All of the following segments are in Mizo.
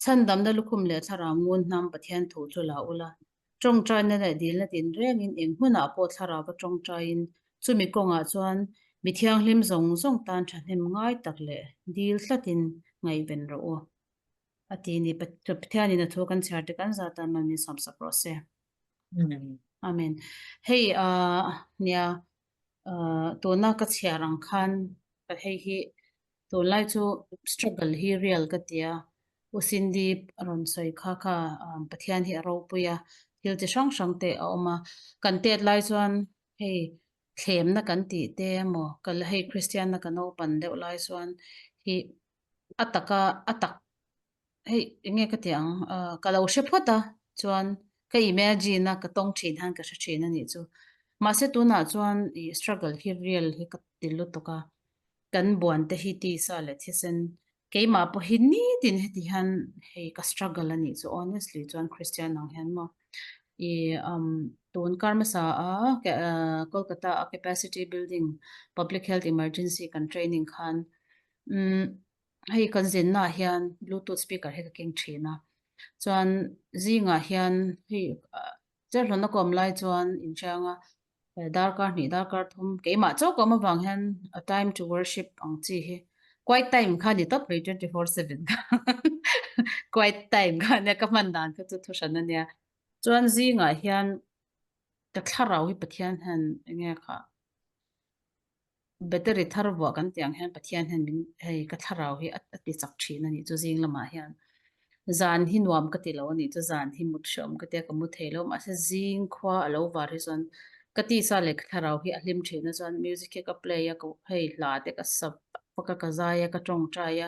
Chhandamna lukhum leh thlarau ngun hnam Pathian thu chu la ula, tawngtaina leh dilna tinrengin eng hmunah pawh thlarauva tawngtaiin chumi kawngah chuan mi thianghlim zawng zawng tan thahnem ngai tak leh dil tlatin ngaihven rawh u. A ti ni, Pathianin a thu kan chhiar te kan zat a, mal min sawmsak rawh se. Amen. Hei nia tuna ka chhiar ang khan hei hi Tunlai chu struggle hi real ka ti a, U Cindy a rawn sawi kha kha Pathian hi a ropui a, thil chi hrang hrang te a awm a, kan tet lai chuan hei thlemna kan tih te emaw ka la hei Kristian na ka naupan deuh lai chuan hi a taka a tak hei eng nge ka tih ang ka lo hre phawt a chuan ka imagine a ka tawng thin hian ka hre thin a nih chu mahse tunah chuan ih struggle hi real hi ka ti lutuk a kan buan te hi tisa leh thisen keimah pawh hi nitin heti hian hei ka struggle a nih chu honestly chuan Christian ang hian maw ih um tun kar hmasa a Kolkata a capacity building public health emergency kan training khan umm Hei kan zinna ah hian bluetooth speaker hi ka keng thin a, chuan zingah hian hei cherhlawna ka awm lai chuan inhriang a, darkar hnih darkar thum keimah chauh ka awm avang hian a time to worship ang chi hi quiet time kha ni tawp mai 24/7 kha quiet time kha ania ka hman dan kha chu thu hran ania chuan zingah hian ka thlarau hi Pathian hian enge kha Battery thar vuah kan tih ang hian Pathian hian min hei ka thlarau hi a ti chak thin a nih chu zing lamah hian zan hi nuam ka ti lo a nih chu zan hi mut hreawm ka tia ka mu thei lo mahse zing khua a lo var hi chuan ka tisa leh ka thlarau hi a hlim thin a chuan music hi ka play a ka hei hla te ka sa vak a ka zai a ka tawngtai a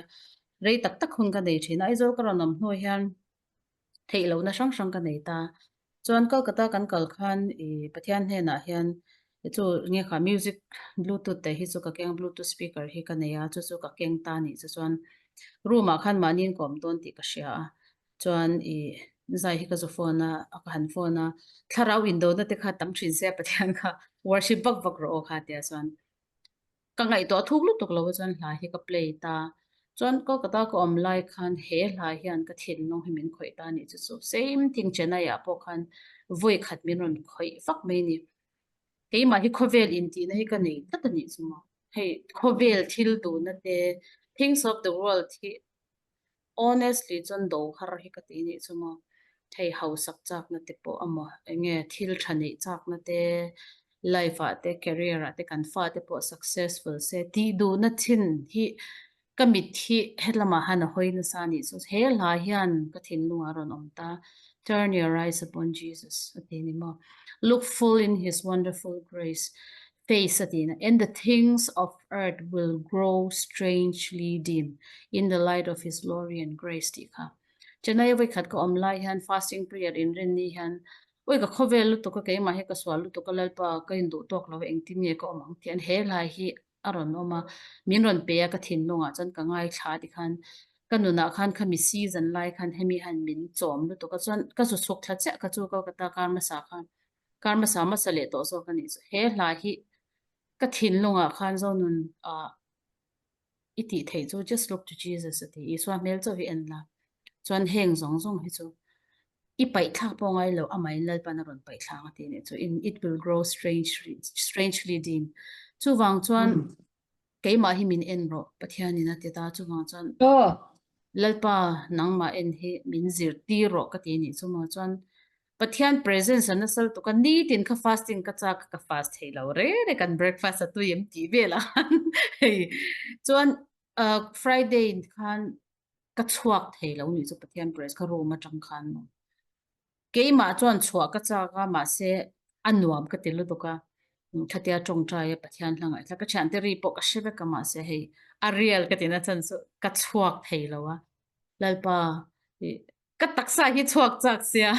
rei tak tak hun ka nei thin a Aizawl ka rawn awm hnu hian theih lohna hrang hrang ka nei ta. Chuan Kolkata kan kal khan i Pathian hnenah hian chu nge kha music bluetooth te hi chu ka keng bluetooth speaker hi ka nei a chu chu ka keng ta nih chu chuan room ah khan mahni in ka awm dawn tih ka hria a chuan i zai hi ka zu phone a a ka han phone a thlarau indona te kha tam thin se Pathian kha worship vak vak rawh aw kha tia chuan Ka ngaihtuah thuk lutuk lo chuan hla hi ka play ta. Chuan Kolkata ka awm lai khan he hla hian ka thinlung hi min khawih ta nih chu chu. Same thing Chennai ah pawh khan vawi khat min rawn khawih vak mai ni. Keimah hi khawvel intihna hi ka nei tlat a nih chu maw. Hei khawvel thil duhna te things of the world hi Honestly chuan do har hi ka ti nih chu maw, hei hausak chakna te pawh a maw, enge thil tha neih chakna te, life ah te, career ah te kan fa te pawh successful se tih duhna thin hi ka mit hi helamah han a hawi nasa nih chu he hla hian ka thinlungah a rawn awm ta, Turn your eyes upon Jesus a ti ni maw, look full in his wonderful grace face a tiin and the things of earth will grow strangely dim in the light of his glory and grace tih kha. Chennai a vawikhat ka awm lai hian fasting prayer inrin ni hian ui ka khawvel lutuk a keimah hi ka sual lutuk a Lalpa ka induh tawk lo a engtin nge ka awm ang tih an he hlai hi a rawn awm a min rawn pe a ka thinlungah chuan ka ngaithla ti khan ka nunah khan khami season lai khan hemi hian min chawm lutuk a chuan ka zu chhuk thla chiah ka chu Kolkata kar hmasa khan Kar hmasa hmasa leh tawh zawk a nih chu. He hla hi ka thinlungah khan Zonun ah i tih theih chu just look to Jesus a ti. Isua hmel chauh hi en la. Chuan heng zawng zawng hi chu i paih thlak pawh ngai lo amahin Lalpan a rawn paih thlak a ti nih chu. In it will grow strangely strangely dim. Chuvang chuan Keimah hi min en rawh, Pathianin a ti ta. Chuvang chuan, Lalpa, nangmah en hi min zirtir rawh ka ti nih chu maw? Chuan Pathian presence a nasa lutuk a, nitin kha fasting ka chak a, ka fast thei lo re re, kan breakfast a tui em tih velah khan hei chuan Friday khan ka chhuak thei lo nih chu Pathian presence ka room atang khan maw. Keimah chuan chhuah ka chak a, mahse a nuam ka ti lutuk a, khatia tawngtai a Pathian hla ngaihthla ka thiante ri pawh ka hre vek a, mahse hei a real ka tina chan chu ka chhuak thei lo a, Lalpa ih ka taksa hi chhuak chak sia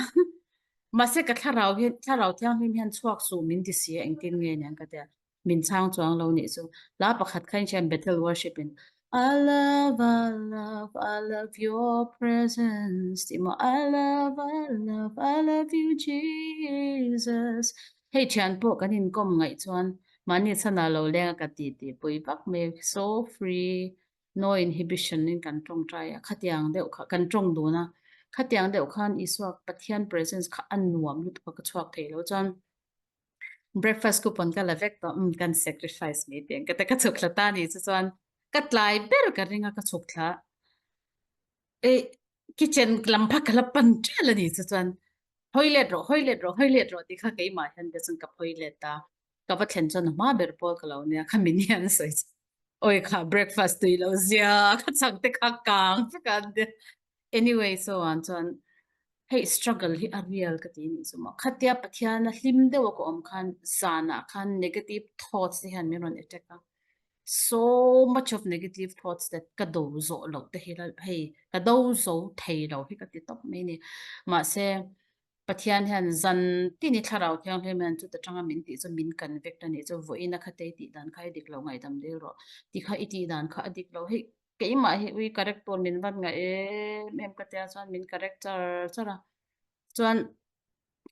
mahse ka thlarau hi thlarau thianghlim hian chhuak suh min ti si a engtin nge niang ka tia. Min chhang chuang lo nih chu. Hla pakhat kha in hriat Bethel Worship in I love, I love, I love your presence tih maw I love, I love, I love you Jesus. Hei thian pawh kan inkawm ngaih chuan mahni chhanah lo leng a ka ti tih pui vak mai so free. No inhibition in kan tawngtai a, khatiang deuh kha kan tawng dun a, khatiang deuh khan Isua Pathian presence kha a nuam lutuk a ka chhuak thei lo chuan breakfast coupon ka la vek tawh umm kan sacrifice mai teh ang ka ti ka chhuk thla ta ni chu chuan ka tlai ber ka ring a ka chhuk thla eh kitchen lam kha ka la pan ṭel a ni chu chuan hawi let rawh hawi let rawh hawi let rawh tih kha keimah hian te chuan ka hawi let a. Ka va thlen chuan a hma ber pawl ka lo nia kha min hian a sawi chu awi kha breakfast tui lo zia ka chak te kha kang vek a an tia anyway so an chuan hei struggle hi a real ka ti nih chu maw khatia Pathian a hlim deuh a ka awm khan zanah khan negative thoughts te hian min rawn attack a so much of negative thoughts that ka do zawh loh te hi hei ka do zo thei lo hi ka ti tawp mai a ni mahse Pathian hian zan tin i thlarau thianghlim hian chuta tanga min tih chu min kan vek ta nih chu vawiin a kha te i tih dan kha i dik lo ngaihdam dil rawh ti kha i tih dan kha a dik lo hei keimah hi ui correct tur min van ngaih em em ka tia chuan min correct char char a chuan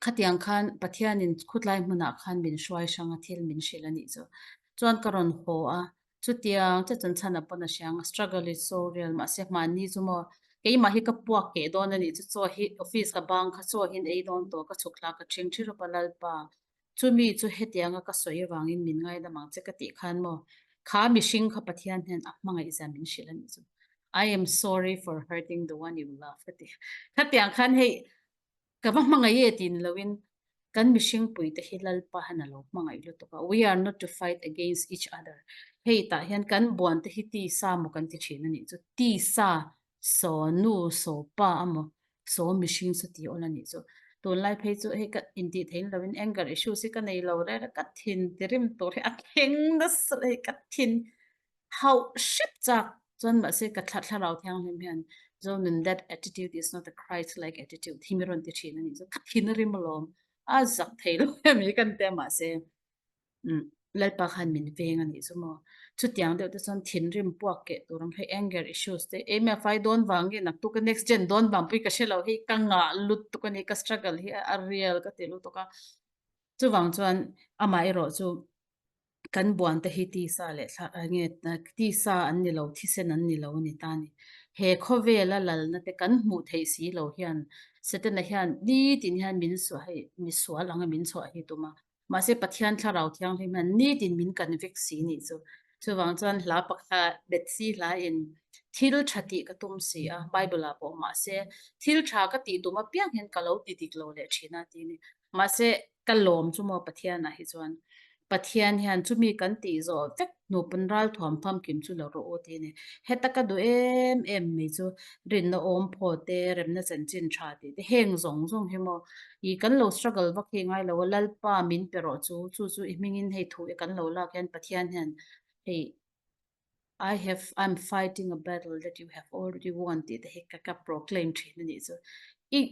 khatiang khan Pathianin khutlai hmunah khan min hruai hrang a thil min hrilh a nih chu chuan ka rawn haw a Chutiang che chuan chhan a pawn a hria ang, struggle is so real, mahse hmanni chu maw keimah hi ka puak keh dawn a nih chu, chaw hi office ka bang kha chaw hian ei dawn tawh ka chhuk thla ka ṭhing ṭhi rawp a Lalpa, chumi chu hetianga ka sawi avangin min ngaidam ang che ka tih khan maw kha mihring kha Pathian hian a hmangaih zia min hrilh a nih chu, I am sorry for hurting the one you love ka ti. Khatiang khan hei Ka va hmangaih e tih ni loin kan mihring puite hi Lalpa hian a lo hmangaih lutuk a, we are not to fight against each other. Hei tah hian kan buan te hi tisa maw kan ti thin a nih chu, tisa saw nu saw pa amaw saw mihring saw ti awl a nih chu. Tunlai phei chu hei ka intih theih ni loin anger issues hi ka nei lo reng a, ka thin ti rim tur hi a thleng nasa hei ka thin Hauh hrep chak chuan mahse ka thla thlarau thianghlim hian Zonun that attitude is not a Christ like attitude hi mi rawn ti thin a nih chu ka thin a rim alawm a zak thei lo em hi kan tia mahse umm Lalpa khan min veng a nih chu maw chutiang deuh te chuan thinrim puak keh tur ang hei anger issues te eng emaw fai dawn vang nge naktuk a next gen dawn vang pawh hi ka hre lo hei ka ngah lutuk a ni ka struggle hi a real ka ti lutuk a chuvang chuan amah erawh chu Kan buan te hi tisa leh thla nge tisa an ni lo, thisen an ni lo a ni ta a ni. He khawvela lalna te kan hmuh theih si lo hian Setana hian nitin hian min suah hei misual anga min chhuah hi tum a. Mahse Pathian Thlarau Thianghlim hian nitin min kan vek si nih chu. Chuvang chuan hla pakhat Bethsy hla in thil tha tih ka tum si a, Bible ah pawh mahse thil tha ka tih tum apiang hian ka lo ti dik lo leh thin a ti a ni. Mahse Ka lawm chu maw Pathianah hi chuan Pathian hian chumi kan tih zawh vek hnu pawn ralthuam famkim chu lo rawh u tih a ni. Heta ka duh em em mai chu rinna awm phaw te, remna chanchin tha tih te heng zawng zawng hi maw i kan lo struggle vak hi ngai lo a, Lalpa min pe rawh chu, chu chu i hmingin hei thu i kan lo lak hian Pathian hian hei I have I'm fighting a battle that you have already won tih te hi ka ka proclaim thin a nih chu. I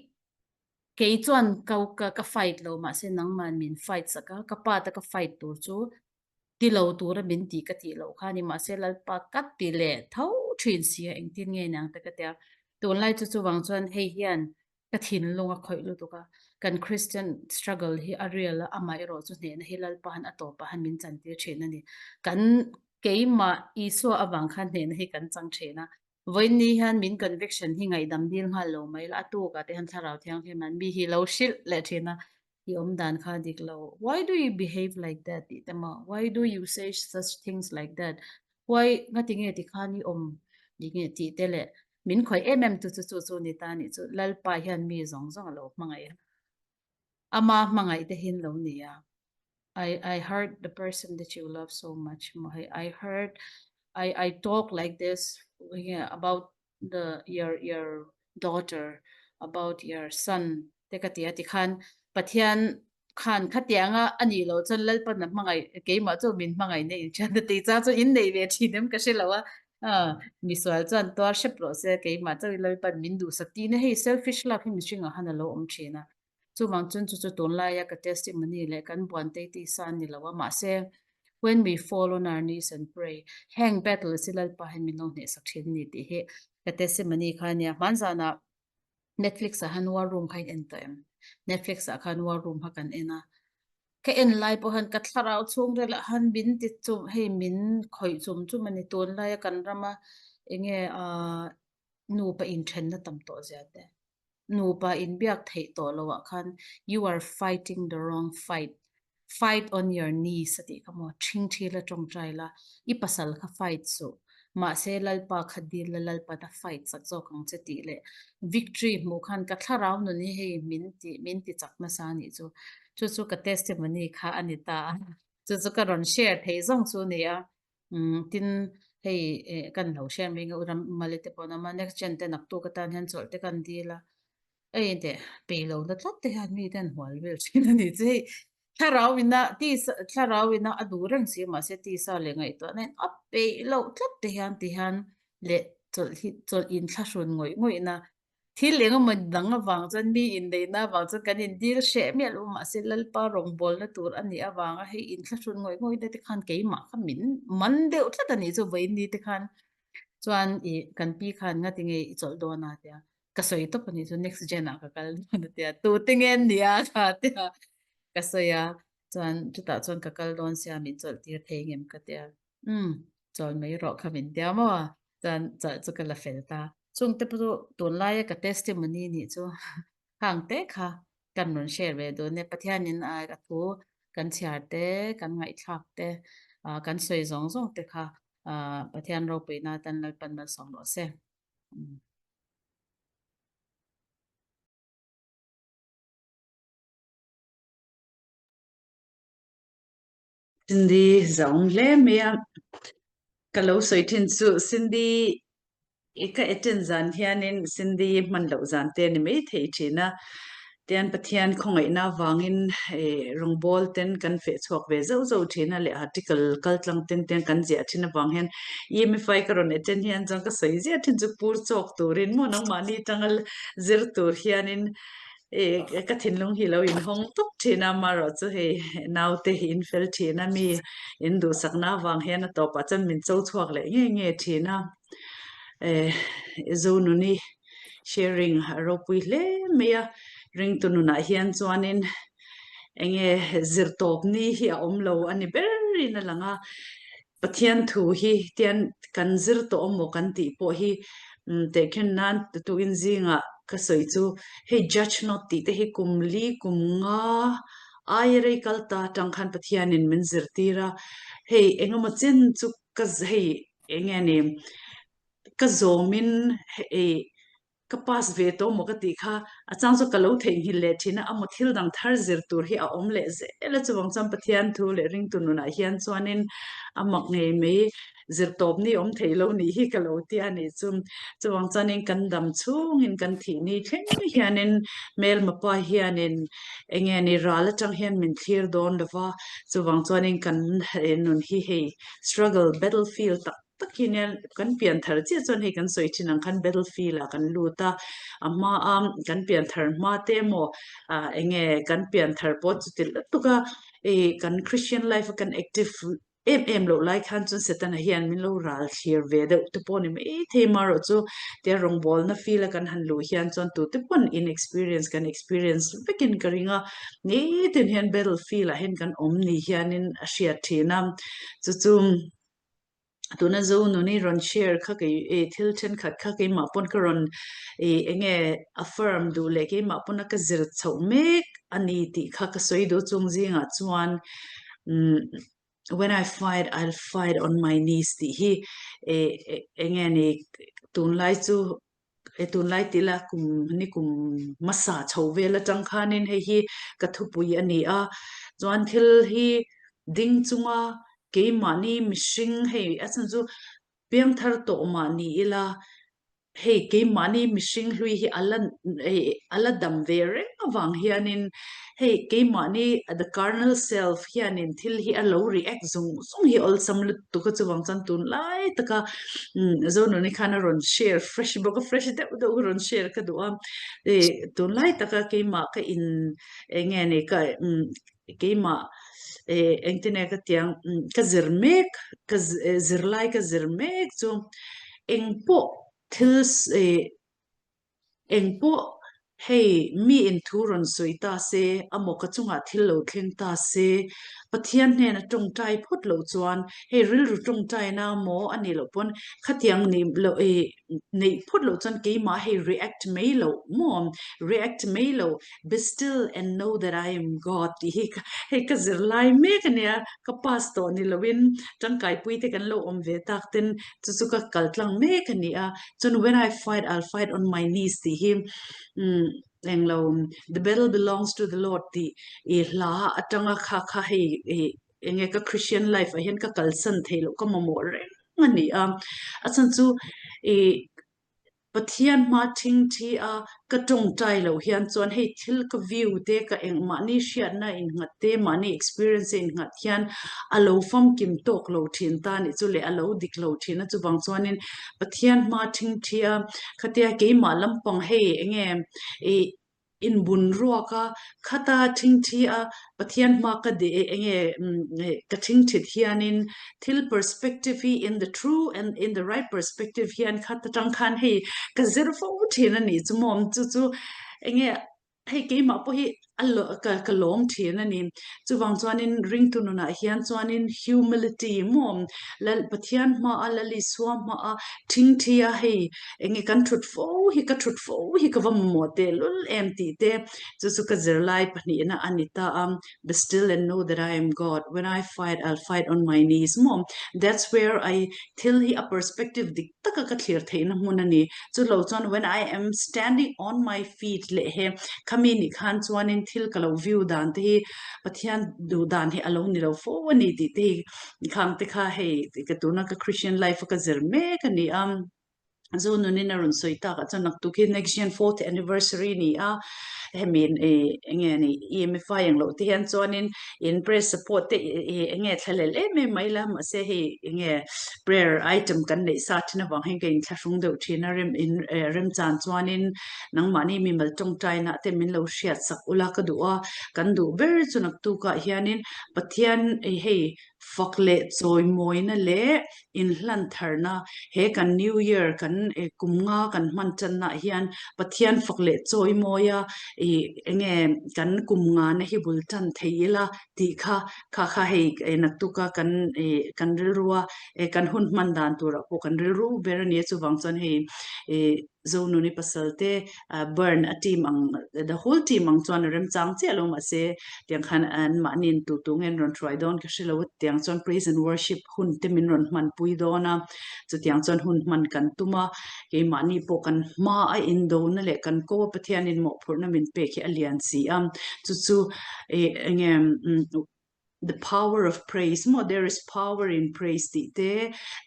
Kei chuan ka ka ka fight lo mahse nangman min fight sak a, ka pa te ka fight tur chu ti lo tura min tih ka tih loh kha a ni mahse Lalpa ka ti leh tho thin si a engtin nge niang te ka ti a, tunlai chu chuvang chuan hei hian ka thinlung a khawih lutuk a, kan Christian struggle hi a real a amah erawh chu hnehna hi Lalpa han a tawpah han min chantir thin a ni, kan keimah Isua avang khan hnehna hi kan chang thin a, Vawiinni hian min conviction hi ngaihdam dil nghal lo mai la, a tukah te hian thlarau thianghlim an mi hi lo hrilh leh thin a, i awm dan kha dik lo, why do you behave like that tih te maw, why do you say such things like that, why ngati nge ti khan i awm ti nge tih te leh min khawih em em tu chu chu chu ni ta nih chu Lalpa hian mi zawng zawng a lo hmangaih a, ama hmangaih te hi an lo ni a. I I heard the person that you love so much maw hei I heard I I talk like this yeah, about the your your daughter about your son te ka ti a tikhan Pathian khan khatianga ani lo chuan Lalpan a hmangaih keimah chu min hmangaih na in thian a ti cha chu in nei ve thin em ka hre lo a misual chuan tuar hrep rawh se keimah chauh in Lalpan min duhsak tih na hei selfish love hi mihring ah khan a lo awm thin a. Chuvang chuan chu chu tunlaia ka testimony leh kan buan tei tih sa a ni lo a, mahse when we fall on our knees and pray, heng battle si Lalpa hian min lo hnehsak thin a ni tih hi ka testimony kha a nia. Hmanzanah Netflix ah khan War Room kha in en tawh em? Netflix ah khan War Room kha kan en a, ka en lai pawh hian ka thlarau chhung relah khan min ti chum hei min khawih chum chum a ni. Tunlaia kan rama Enge ah nupa inthenna tam tawh zia te, nupa inbiak theih tawh loh ah khan you are fighting the wrong fight, fight on your knees a tih kha maw, ṭhingṭhi la ṭawngṭai la, i pasal kha fight suh, mahse Lalpa kha dil la Lalpan a fight chak zawk ang che tih leh victory hmuh khan ka thlarau nun hi hei min ti min ti chak nasa a nih chu, chu chu ka testimony kha a ni ta a, chu chu ka rawn share theih zawng chu a ni a. Umm tin hei eh kan lo hriat mai nge u ram mali te pawh an awm a next gen te naktuk atan hian chawlh te kan dil a hei teh peih lo na tlat te hian mi te an hual vel thin a ni che hei thlarau ina tisa thlarau ina a duh reng si mahse tisa leh ngaihtuahna in a peih loh tlat te hian ti hian leh chawlh hi chawlh inthlahrun ngawih ngawih na Thil engemaw dang avang chuan mi inneihna avang chuan kan indil hreh miah lo mahse Lalpa rawngbawlna tur a nih avanga hei inthlahrun ngawih ngawih te khan keimah kha min man deuh tlat a nih chu vawiin ni te khan chuan ih kan pi khan nga tinge i chawlh dawn a tia ka sawi tawp a nih chu next gen ah ka kal dawn a tia tute nge an nia kha tia ka sawi a chuan chutah chuan ka kal dawn sia min chawlh tir thei ngem ka tia Umm, chawl mai rawh kha min tia maw? Chuan chawlh chu ka la fel ta. Chungte pawh chu tunlaia ka testimony nih chu khang te kha kan rawn share ve dun e. Pathianin a a thu kan chhiar te, kan ngaihthlak te, ah kan sawi zawng zawng te kha ah Pathian ropuina atan Lalpan malsawm rawh se. Umm. Cindy zaum hle mai a, ka lo sawi thin chu Cindy i ka attend zan hianin Cindy hman loh zan te a ni mai thei thin a, tian Pathian khawngaihna avangin eh rawngbawl ten kan feh chhuak ve zauh zauh thin a leh article kal tlang ten ten kan ziah thin avang hian EMFI ka rawn attend hian chuan ka sawi ziah thin chu pur chawk turin maw nangmahni tanga zir tur hianin E ka thinlung hi lo inhawng tawp thin a, amaherawh chu hei naute hi in fel thin a, mi in duhsakna avang hian a tawpah chuan min cho chhuak leh nge nge thin a. E Zonuni sharing a ropui hle mai a, ringtu nunah hian chuanin enge zirtawp ni hi a awm lo a ni berin a lang a. Pathian thu hi tian kan zir tawh amaw kan tih pawh hi tehkhin nan tuin zingah ka sawi chu hei judge not tih te hi kum li kum nga aia rei kal ta atang khan Pathianin min zirtir a, hei engemaw chen chu ka hei enge ni ka zawmin hei Ka pass ve tawh maw ka tih kha, a chang chu ka lo theihnghilh leh thin a, amaw thil dang thar zir tur hi a awm leh zel a, chuvang chuan Pathian thu leh ringtu nunah hian chuanin a mak ngei mai, zir tawp ni awm thei lo nih hi ka lo tia a nih chu. Chuvang chuanin kan dam chhungin kan thih ni thleng hianin hmelma pa hianin enge ni ral atang hian min thlir dawn lo va, chuvang chuanin kan nun hi hei struggle battlefield tak tak hi nia kan pian thar chiah chuan hei kan sawi thin ang khan battlefield ah kan lut a, a hma a kan pian thar hma te emaw ah enge kan pian thar pawh chuti lutuk a ih kan Christian life a kan active em em loh lai khan chuan Setana hian min lo ral thlir ve deuh te pawh a ni maithei amaherawh chu tia rawngbawlna field a kan han luh hian chuan tute pawn in experience kan experience vekin ka ring a, nitin hian battlefield ah hian kan awm ni hianin a hriat thin a, chu chu. Tuna Zonuni rawn share kha kei eh thil thenkhat kha keimah pawn ka rawn eh enge affirm duh leh keimah pawna ka zir chhoh mek a ni tih kha ka sawi duh chung zingah chuan umm when I fight I'll fight on my knees tih hi eh enge ni tunlai chu he tunlai tila kum ni kum hmasa chho vel atang khanin hei hi ka thupui a ni a chuan thil hi ding chunga keimahni mihring hei a chhan chu piangthar tawh mah ni ila hei keimahni mihring hlui hi a la hei a la dam ve reng avang hianin hei keimahni the carnal self hianin thil hi a lo react zung zung hi awlsam lutuk a chuvang chuan tunlai taka Zonuni khan a rawn share fresh bawk a fresh deuh deuh a rawn share ka duh a ih tunlai taka keimah ka in eng nge ni ka keimah ih engtin nge ka tiang ka zir mek ka zirlai ka zir mek chu engpawh thil ih engpawh. Hei, mi in thu rawn sawi ta se, amaw ka chungah thil lo thleng ta se, Pathian hnena tawngtai phawt loh chuan hei rilru tawngtaina maw a nih loh pawn khatiang nih loh i neih phawt loh chuan keimah hei react mai loh maw, react mai loh, be still and know that I am God tih hi hei ka zir lai mek a nia, ka pass tawh ni loin tangkaipui te kan lo awm ve tak ten chu chu ka kal tlang mek a ni a, chuan when I fight I'll fight on my knees tih hi umm englo the battle belongs to the Lord tih i hla atanga kha kha hei i enge ka Christian life ah hian ka kalsan theih loh ka mamawh reng a ni a, a chhan chu i Pathian hma thingthi a ka tawngtai loh hian chuan hei thil ka view te ka eng mahni hriatna innghat te mahni experience a innghat hian a lo famkim tawk lo thin ta nih chu leh a lo dik lo thin a chuvang chuanin Pathian hma thingthi a khatia keimah lampang hei enge ih inbun ruak a, khata thingthi a Pathian hma ka deh e enge ka thingthit hianin thil perspective hi in the true and in the right perspective hian khat atang khan hei ka zir fo thin a nih chu maw chu chu enge hei keimah pawh hi a ka ka lawm thin a ni. Chuvang chuanin ringtu nunah hian chuanin humility maw Lal Pathian hma a Lal Isua hma a thingthi a hei Enge kan thut fo hi ka thut fo hi ka va mamawh tehlul em tih te chu chu ka zirlai pahnihna a ni ta a, be still and know that I am God, when I fight I'll fight on my knees maw that's where I thil hi a perspective dik taka ka thlir theihna hmun a ni, chu lo chuan when I am standing on my feet leh he khami nih khan chuanin thil ka lo view dan te hi Pathian duh dan hi a lo ni lo fo a ni tih te hi khang te kha hei ka tuna ka Christian life a ka zir mek a ni a. Zo nunin a rawn sawi tak ah chuan naktuk hi next gen fourth anniversary ni a, hemi eng nge ni EMFI ang loh te hian chuanin in prayer support te eng nge thlalel em em mai la mahse hei eng nge prayer item kan neih sa thin avang hian ka inthlahrung deuh thin a rem in remchan chuanin nangmahni mimal tawngtaina te min lo hriat sak ula ka duh a, kan duh ber chu naktuk ah hianin Pathian hei Fak leh chawimawina leh inhlantharna, He kan New Year kan kum nga kan hman tanna ah hian Pathian fak leh chawimawia i enge kan kum ngana hi bul tan thei ila tih kha kha kha hei naktuka kan kan rilrua kan hun hman dan turah pawh kan rilru ber a nia chuvang chuan hei Zonuni pasal te burn a team ang the whole team ang chuan a remchang chiah lo mahse tiang khan an mahni in tu tu nge an rawn hruai dawn ka hre lo a tiang chuan praise and worship hun te min rawn hman pui dawn a chutiang chuan hun hman kan tum a keimahni pawh kan hma a indona leh kan ko a Pathian in mawhphurhna min pek hi a lian si a chu chu enge the power of praise maw there is power in praise tih te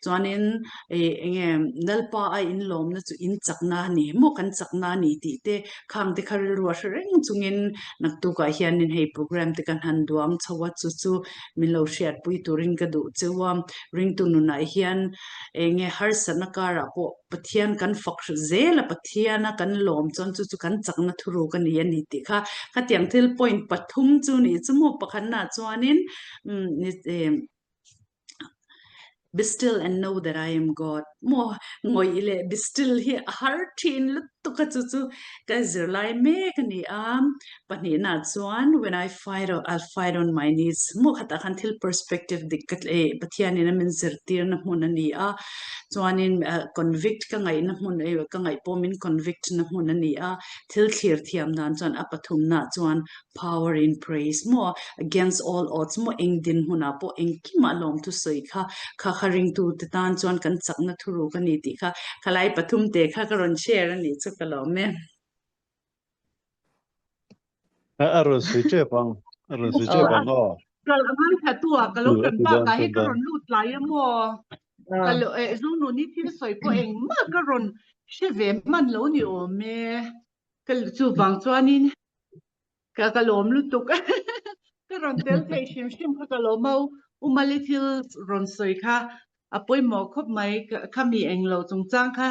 chuanin eh enge Lalpa a inlawmna chu in chakna a ni maw kan chakna a ni tih te khang te kha rilru a hre reng chungin naktukah hianin hei program te kan han duang chho a chu chu min lo hriatpui turin ka duh cheu a ringtu nunah hian enge harsatna karah pawh Pathian kan fak hrilh zel a, Pathiana kan lawm chuan chu chu kan chakna thuruk a ni a ni tih kha khatiang thil point pathum chu nih chu maw pakhatnaah chuanin Be still and know that I am God maw ngawih leh be still hi a har thin lutuk a chu chu ka zirlai mek a ni a, Pahnihna chuan when I fight I'll fight on my knees maw khatah khan thil perspective dik ka eh Pathianin a min zirtirna hmun a ni a, chuanin convict ka ngaihna hmun eh ka ngaih pawh min convict na hmun a ni a, thil thlir thiam dan chuan a pathumna chuan power in praise maw against all odds maw eng dinhmunah pawh engkimah lawmthu sawi kha kha kha ringtu te tan chuan kan chakna thuruk a ni tih kha khalai pathum te kha ka rawn share a nih chu ka lawm e. A rawn sawi tep ang, a rawn sawi tep ang aw. Kal a ngai thla tu a, ka lo A kan ti bak dawn ah hei chuan ka dawn. rawn lut tlai a maw. Ka lo eh Zonuni thil sawi pawh engmah ka rawn hre ve hman lo ni awm e. Ka chuvang chuanin Ka ka lawm lutuk. Ka rawn tel thei hrim hrim kha ka lawm a, U Mali thil rawn sawi kha a pawimawh khawp mai. Khami englo chungchang kha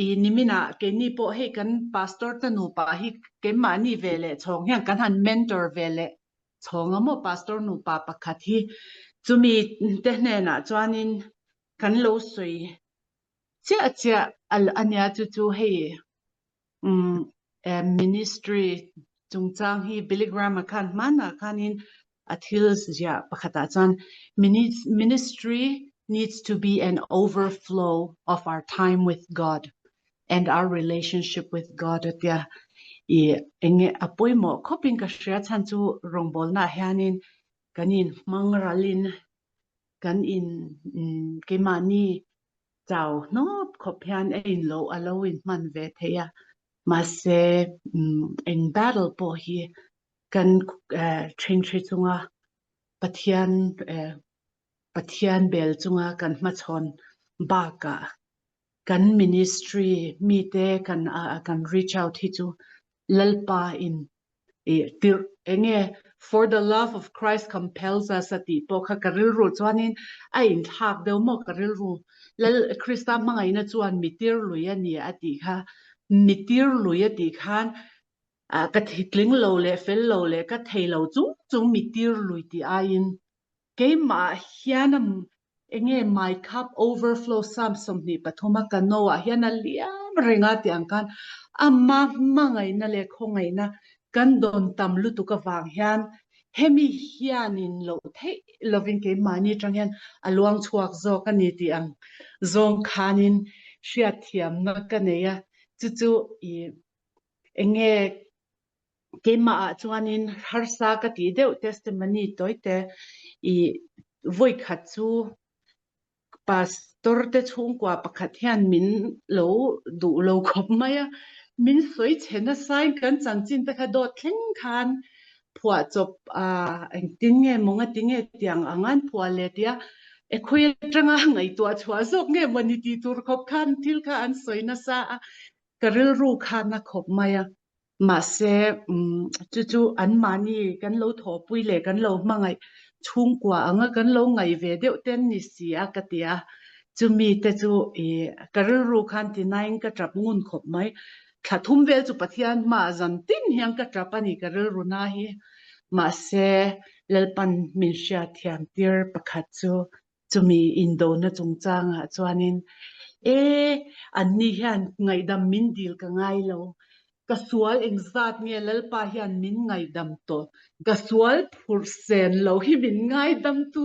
i niminah keini pawh hei kan pastor te nupa hi keimahni ve leh chhawng hian kan han mentor ve leh chhawng a maw pastor nupa pakhat hi chumi te hnenah chuanin kan lo sawi chiah chiah a nia chu chu hei umm. Ministry chungchang hi Billy Graham-a khan hmanah khanin a thil ziah pakhatah chuan Ministry needs to be an overflow of our time with God and our relationship with God a tia. I enge a pawimawh khawpin ka hria chhan chu rawngbawlnaah hianin kan inhmang ralin kan in keimahni chau hnawp khawp hian a in lo a lo in hman ve thei a, mahse eng battle pawh hi kan ṭhingṭhi chunga Pathian Pathian bel chunga kan hmachhawn bakah kan ministry mite kan kan reach out hi chu Lalpa in I tirh enge For the love of Christ compels us a tih pawh kha ka rilru chuanin a inthlak deuh maw ka rilru Lal Krista hmangaihna chuan mi tir lui a ni a tih kha mi tir lui a tih khan ka tling lo leh fel lo leh ka thei lo chung chung mi tir lui tih aiin Keimah hian a enge my cup overflow Psalm 23 a ka no ah hian a liam reng a tih ang khan ama hmangaihna leh khawngaihna kan dawn tam lutuk avang hian hemi hianin loh theih lovin keimahni atang hian a luang chhuak zawk a ni tih ang zawng khanin hriatthiamna ka nei a, chu chu ih enge Keimah ah chuanin harsa ka tih deuh testimony tawite i vawikhat chu pastor te chhungkua pakhat hian min lo duh lo khawp mai a, min sawi chhe nasain kan chanchin te kha dawt thleng khan phuah chawp a engtin nge maw nga tinge tiang ang an phuah leh tia e khawi atanga ngaihtuah chhuah zawk nge maw ni tih tur khawp khan thil kha an sawi nasa a, ka rilru khan a khawp mai a. Mahse, chu chu anmahni kan lo thawhpui leh kan lo hmangaih chhungkua anga kan lo ngaih ve deuh ten ni si a ka ti a. Chumi te chu i ka rilru khan tinain ka tap ngun khawp mai. Thla thum vel chu Pathian hmaah zan tin hian ka tap a ni ka rilru na hi. Mahse, Lalpan min hriatthiam tir pakhat chu Chumi indona chungchangah chuanin, E, anni hian ngaihdam min dil ka ngai lo. Ka sual engzat nge Lalpa hian min ngaihdam tawh? Ka sual phurh sen lo hi min ngaidamtu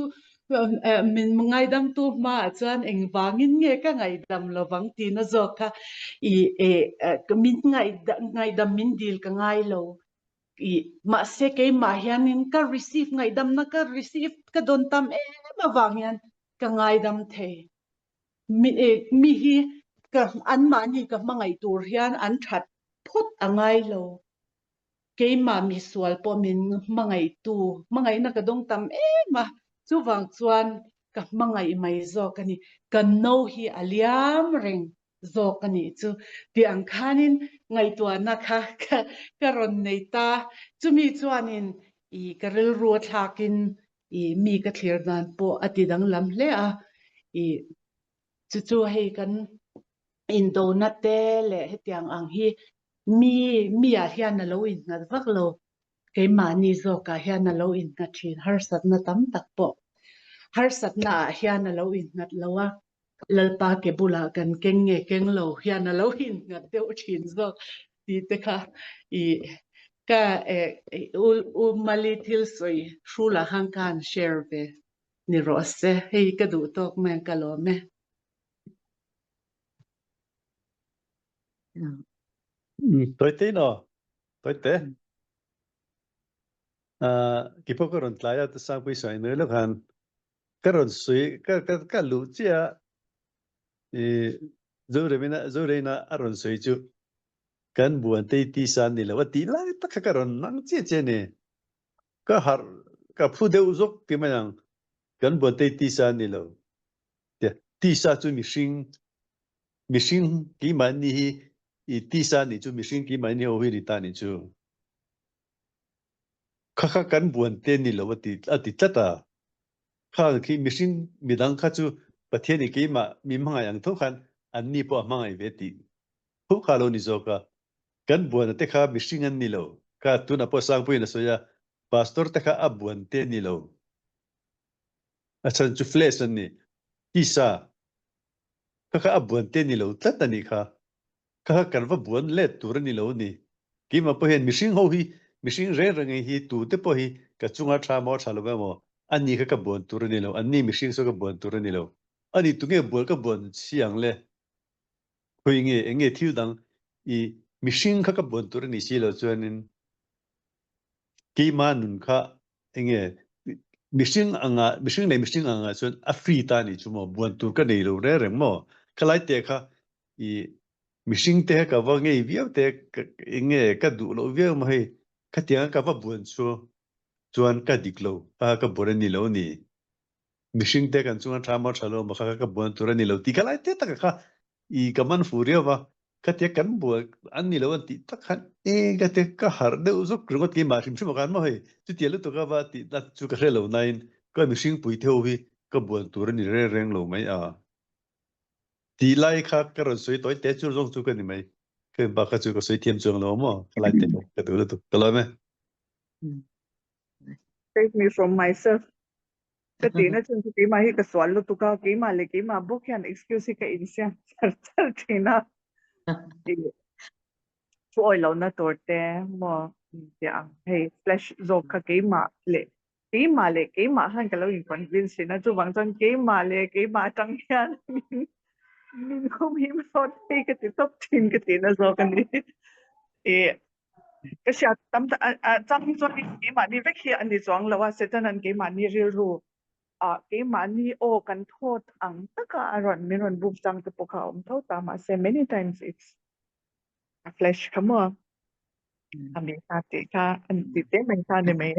min ngaidamtu hmaah chuan engvangin nge ka ngaihdam lovang tihna zawk kha i min ngaihdam min dil ka ngai lo. I mahse keimah hianin ka receive ngaihdamna ka receive ka dawn tam em avang hian ka ngaidam thei. Mi mi hi ka anmahni ka hmangaih tur hian an that phawt a ngai lo. Keimah misual pawh min hmangaihtu hmangaihna ka dawng tam em a, chuvang chuan ka hmangaih mai zawk a ni. Ka no hi a liam reng zawk a nih chu tih ang khanin ngaihtuahna kha ka rawn nei ta. Chumi chuanin i ka rilru a thlakin i mi ka thlir dan pawh a ti danglam hle a. I chu chu hei kan indona te leh hetiang ang hi mi mi ah hian a lo innghat vak lo. Keimahni zawkah hian a lo innghat thin harsatna tam tak pawh harsatna ah hian a lo innghat lo a. Lalpa ke bulah kan keng nge keng lo hian a lo innghat deuh thin zawk tih te kha i ka u Mali thil sawi hrulah khan ka han share ve ni rawh se, hei ka duh tawk mai ang ka lawm e. Tawite in aw, tawite. Kipawh ka rawn tlai a, Sangpui sawi nui lawk khan Ka rawn sawi ka ka ka luh chiah i Zoremina Zoreina a rawn sawi chu kan buan te tisa ni lo a tih lai tak kha ka rawn nang chiah chiah a ni. Ka harh ka phu deuh zawk ti mai ang kan buan te tisa ni lo tia tisa chu mihring mihring keimahni hi i tisa nih chu mihring keimahni ho hi ni ta nih chu. Kha kha kan buan te ni lo a ti a ti tlat a. Kha khi mihring midang kha chu Pathian i keimah mi hmangaih ang tho khan anni pawh a hmangaih ve tih tho kha a lo ni zawk a. Kan buana te kha mihring an ni lo. Kha tunah pawh Sangpuiin a sawi a, Pastor te kha a buan te ni lo. A chhan chu flesh an ni, tisa. Kha kha a buan te ni lo tlat a nih kha. Kha kha kan va buan let tur a ni lo a ni. Keimah pawh hian mihring ho hi, mihring reng reng hi tute pawh hi ka chunga tha maw tha lo emaw, ani kha ka buan tur a ni lo, anni mihring saw ka buan tur a ni lo. Ani tunge bual ka buan si ang le? Khawi nge, eng nge thil dang i mihring kha ka buan tur a ni si lo chuanin keimah nun kha eng nge mihring anga mihring leh mihring anga chuan a free ta ni chu maw buan tur ka nei lo reng reng maw khalai te kha i mihring te ka va ngei viau te eng nge ka duh loh viau maw hei khatianga ka va buan chu chuan ka dik lo a ka buan a ni lo ni mihring te kan chunga tha maw tha lo maw kha ka buan tur a ni lo tih khalai te taka kha i ka man fu riau va khatia kan buan an ni lo an tih tak khan e ka te ka harh deuh zawk ringawt keimah hrim hrim ah khan maw hei chutia lutuk a va tih na chu ka hre lo nain ka mihring pui theuh hi ka buan tur a ni reng reng lo mai a. Tih lai kha ka rawn sawi tawi te chu zawng chu ka ni mai. Ka bak kha chu ka sawi thiam chuang lo maw? Ka lai te ka duh lutuk. Ka lawm e. Save me from myself. Ka tihna chhan chu keimah hi ka sual lutuk a, keimah leh keimah bawk hian excuse hi ka insiam char char thin a. Thu awi lohna tur te maw tih ang hei flash zawk kha keimah leh Keimah leh keimah khan ka lo in convince thin a, chuvang chuan keimah leh keimah atang hian min min humhim hlawt phei ka ti tawp thin ka tihna zawk a ni. Ih ka hriat tam tak a chang hi chuan keimahni vek hi a ni chuang lo a, Satan-a'n keimahni rilru ah keimahni aw kan thawt ang taka a rawn min rawn buk chang te pawh kha a awm tho ta mahse many times it's a flesh kha maw a mi kha tih kha an ti te mai kha ni mai.